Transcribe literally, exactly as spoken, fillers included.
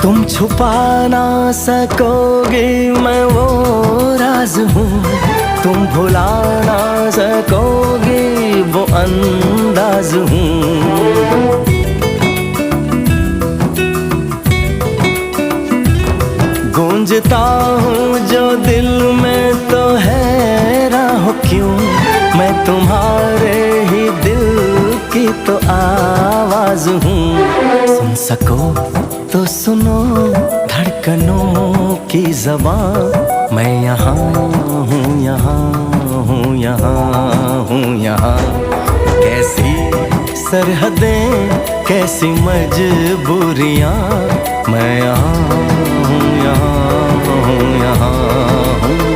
तुम छुपा ना सकोगे मैं वो राज हूँ, तुम भुला ना सकोगे वो अंदाज हूँ। गूंजता हूँ जो दिल में तो हैरान हो क्यों, मैं तुम्हारे ही दिल की तो आवाज हूँ। सुन सको तो सुनो धड़कनों की जबां, मैं यहाँ हूँ, यहाँ हूँ, यहाँ हूँ, यहाँ। कैसी सरहदें, कैसी मजबूरियाँ, मैं यहाँ हूँ, यहाँ हूँ, यहाँ हूँ।